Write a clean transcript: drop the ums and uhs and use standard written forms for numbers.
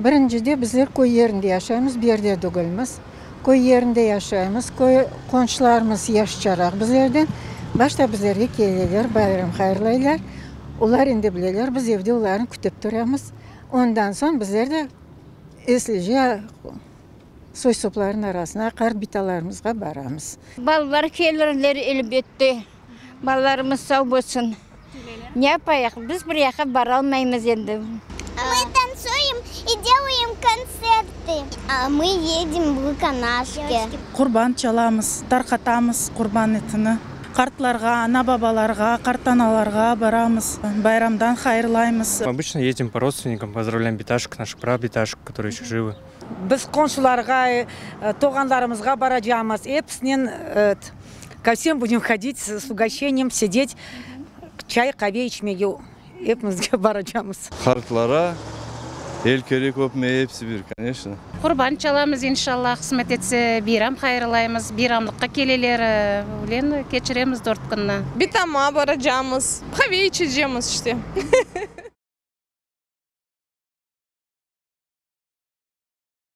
Birincide bizler köy yerinde yaşaymız, bir yerde degilmiz. Köy yerinde yaşaymız, köy qonşularımız yaşçaraq bizlerden. Başta bizlerge keleler, bayram hayırlaylar. Olar endi bileler, biz evde olarnı kütip turamız. Ondan soñ bizler de eslice soy-soplarnıñ arasına, qart bitalarımızğa baramız. Balalar kelirler, elbette. Balalarımız sağ bolsun. Ne yapayıq, biz bir yaqqa baralmaymız endi. Мы танцуем и делаем концерты. А мы едем в Канашки. Qurban çalamız, tarqatamız qurban etini. Qartlarğa, ana-babalarğa, qartanalarğa baramız, bayramdan hayırlaymız. Обычно ездим по родственникам, поздравляем биташек, наших прабиташек, которые еще живы. Biz qonşularğa, tuvğanlarımızğa baracaqmız. Episinen ко всем будем ходить с угощением, сидеть, çay, qave içmege epimizge baracaqmız. Qartlara el kerek öpmeye episi bir, конечно. Qurban çalamız inşallah, qısmet etse bayram hayırlaymız, bayramlıqqa keleler, öyle keçiremiz dört künni. Bitama baracaqmız, qave içecekmiz işte.